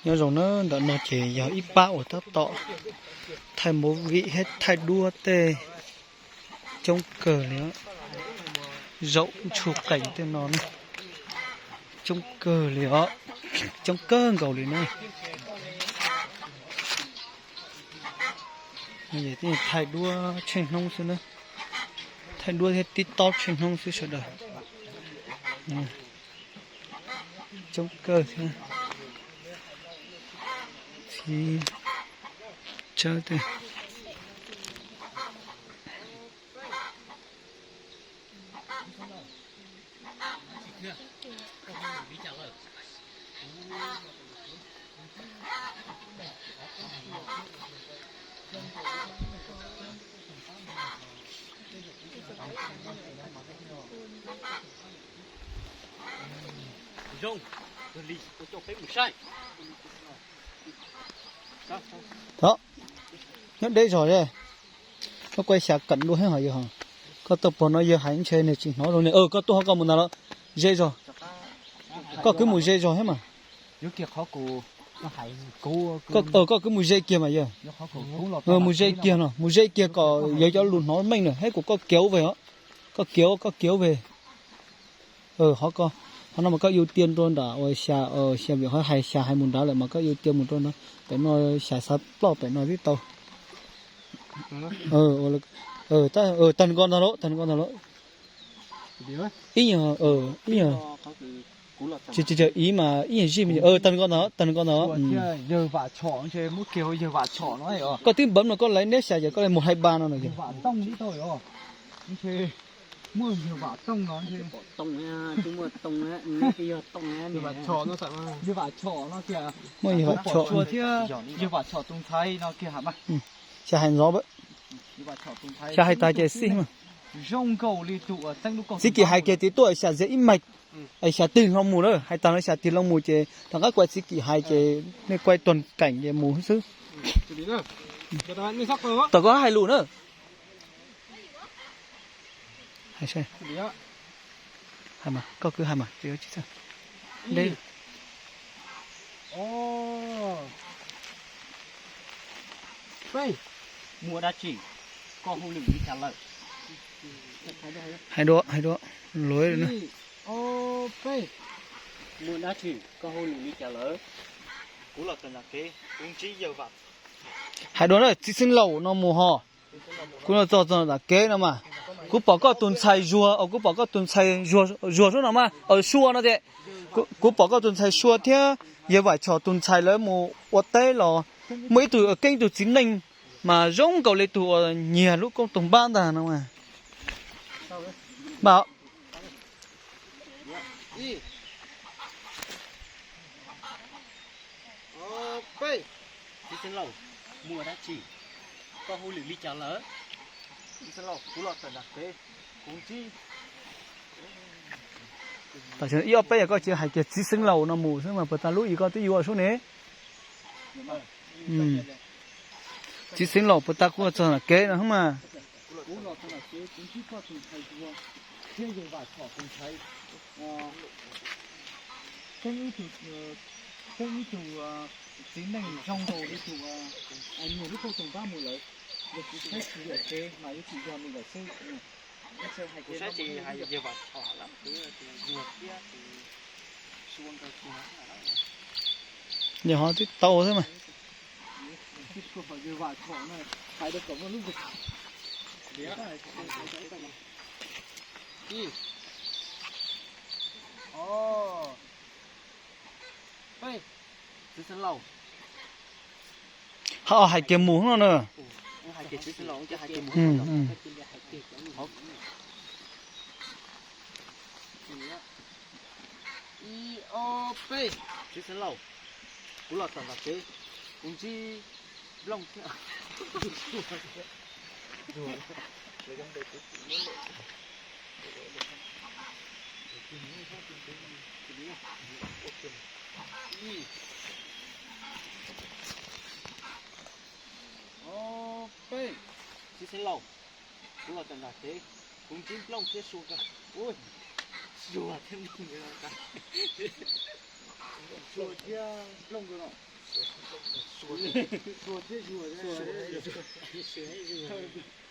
Nyob zoo na, ntawm no ces yog ib pab uas tab tom thaij movie thiab thaij duab tej coob kawg li os. Zaum ntshua qees tej no na, coob kawg li os, coob kawg nkaus li na. Thaij duab tsheej hnub xwb na, thaij duab thiab tib taub tsheej hnub xwb sawv daws. Coob kawg thiab. Txiv tsawb tej. Tod, nyob deb zog, koj kuaj xya kam dua thiab hos yawg hos. Koj tuaj pog no yawg hais ntshe nws tsis hnov zoo li. Koj tuaj ho koj mus ntag los, ze zog. Koj kwv mus ze zog thiab mas. Koj kwv mus ze kiag mas yawg. Mus ze kiag no, mus ze kiag kom yawg cov lus hnov meej na, thiab kuv koj kiav ua ve os. Koj kiav, koj kiav ua ve. Qhov ko, qhov no mas koj yu tiag nrua nram uas xya, xya vim qhov hais xya hais mus nrad lawm mas koj yu tiag mus rau no, pem no xya xav ploj pem no tib tau. Tag nko ntag lauj, tag nko ntag lauj. Ib nyuag, ib nyuag, tsis, tsis, tsis, ib mas ib nyuag zij me, tag nko ntag, tag nko ntag. Koj twb npam no koj laiv neb xya ces koj li mus hais ba no no. Muaj yawg Vam Tshom thiab yawg Vam Tshom tus ntxhais no kiag hais mas. Xya hais ntxov, xya hais tas ces xij mas. Txiv Kim hais kiag tias tuaj xya ziab ib meeg, xya tig hlo mus na, hais tas no xya tig hlo mus ces rov qab kuaj Txiv Kim hais ces nej kuaj tuag keem ces mus xwb. Tom koj hais lus na. Hais mas, koj kwv hais mas. Muaj dab tsi? Koj hauj lwm li cas lawm? Hais dua, hais dua, luag na. Muaj dab tsi? Koj hauj lwm li cas lawm? Kuv los txog nram kev, kuv ntsib yawg Vam. Hais dua na, txiv xeev laus no mus ho. Kuv los txog, txog nram kev no mas, kuv pom koj tus ntxhais Zuag, kuv pom koj tus ntxhais Zuag, Zuag sub no mas, Sua no tias, kuv pom koj tus ntxhais Sua thiab yawg Vam Tshom tus ntxhais lawv mus ua teb los muaj ib tug keeb tus txiv neej mas zoo nkaus li tus uas nyiag lub koob toog npab ntag no mas. Txiv xeev laus, muaj dab tsi? Koj hauj lwm li cas lawm? Txiv xeev laus, kuv los txog nram kev, kuv ntsib. Tam sim no ib ob peb yog koj tsis hais kiag txiv xeev laus no mus xwb mas puas tas lub i koj twb yuav sub ne. Txiv xeev laus puas tas kuv los txog nram kev no mas. Peb ib tug txiv neej zoo nkaus li tus nyiag lub koob toog npab mus lawm, yog kuv saib tsis yog kev mas yuav tsum yog nws lawm xwb. Kuv saib tsis hais yawg Vam Tshom lawm, kuv tias Zuag thiab tus Sua nkawd tus no. Yog ho twb tau xwb mas. Ho hais kiag mus no na. Ib ob peb, txiv xeev laus, kuv los txog nram kev, kuv ntsib Nplooj thiab. Ib, ob, peb, txiv xeev laus, kuv los txog nram kev, kuv ntsib Nplooj thiab Sua nkawd. Ua, Sua thiab Nplooj nkawd, Sua thiab Nplooj nkawd no. Xua thiab zuag, xua thiab zuag.